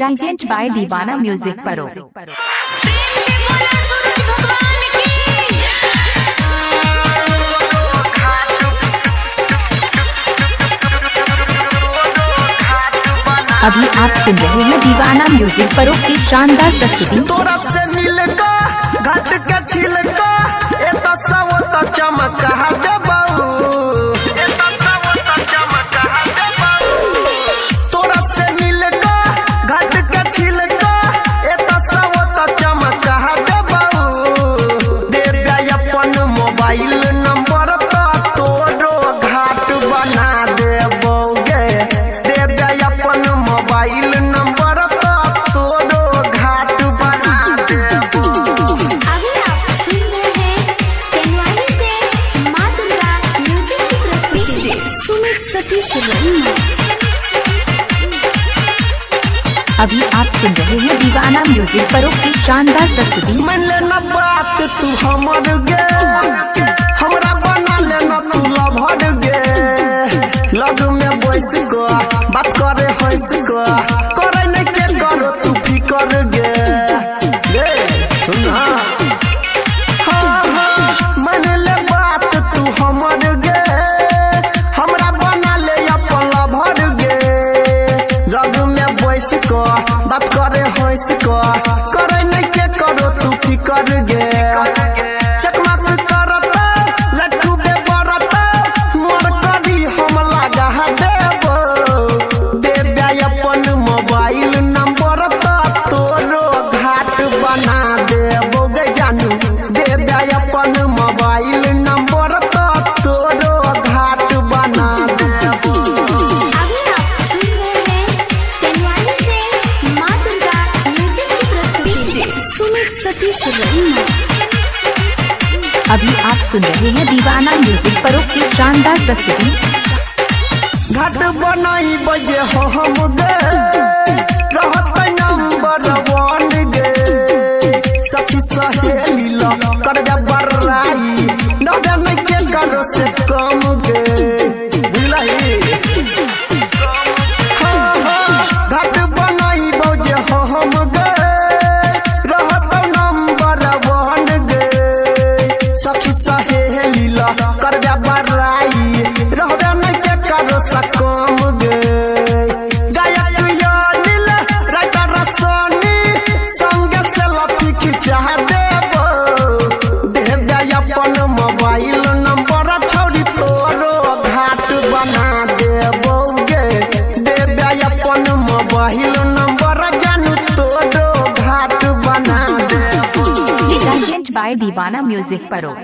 Present by Deewana music परो। प्रेम से बोला सूरज भगवान की। अभी आप सुन रहे हैं दीवाना म्यूजिक परो की शानदार प्रस्तुति। तोरा से मिलका घाट के छिलका एता सब त चमका देबऊ, एता सब त चमका देबऊ। तोरा से मिलका घाट के छिलका एता सब त चमका देबऊ। दे दे अपन मोबाइल नंबर त तोरो घाट बना देबऊ गे। दे दे अपन मोबाइल नंबर त तोरो घाट बना देबऊ। अभी आप सुन रहे हैं तेनवानी से माँ दुर्गा म्यूजिक की प्रस्तुति। सुमित सतीश रन्ना। अभी आप सुन रहे हैं दीवाना म्यूजिक परो की शानदार प्रस्तुति। मान लेना बात तू हमर गे, हमरा बना लेना तू लभर गे। लग में बैस ग बात करे हंस ग, करे नहीं के करो तू फिकर गे। गे सुन हाँ हाँ हाँ, मान ले बात तू हमर गे, हमरा बना ले अपन लभर गे। रग में बैस क बात करे हंस क, करे नहीं के करो तू फिकर गे। चकमक करत लट्ठू बे बरत मर करी हम लगा देबो। देबे अपन मोबाइल नंबर त तोरो घाट बना देबो गे जानू। देबे अपन मोबाइल नंबर त तोरो घाट बना देबो। अभी आप सुन रहे हैं तेनवानी से माँ दुर्गा म्यूजिक की प्रस्तुति। सुमित सतीश रन्ना। अभी आप सुन रहे हैं दीवाना म्यूजिक परो की शानदार प्रस्तुति। घाट बनाई बजे हो हम गे, रहत नंबर वन गे। सखी सहेली ल कर दे बर्राई, नबे नहीं के करो से कम गे। बुझलही? हाँ हाँ, घाट बनाई बजे हो हम गे, रहत नंबर वन गे। सखी सहेली ल कर दे बर्राई, रहबे नहीं के करो सकम गे। गायक अनिल राइटर सनी संग से लफी खिंचा देबो। देबे अपन मोबाइल नंबर छौड़ी तोरो घाट बना देबो गे। देबे अपन मोबाइल नंबर जानू तोरो घाट बना देबो। प्रेजेंट बाय दीवाना म्यूजिक परो।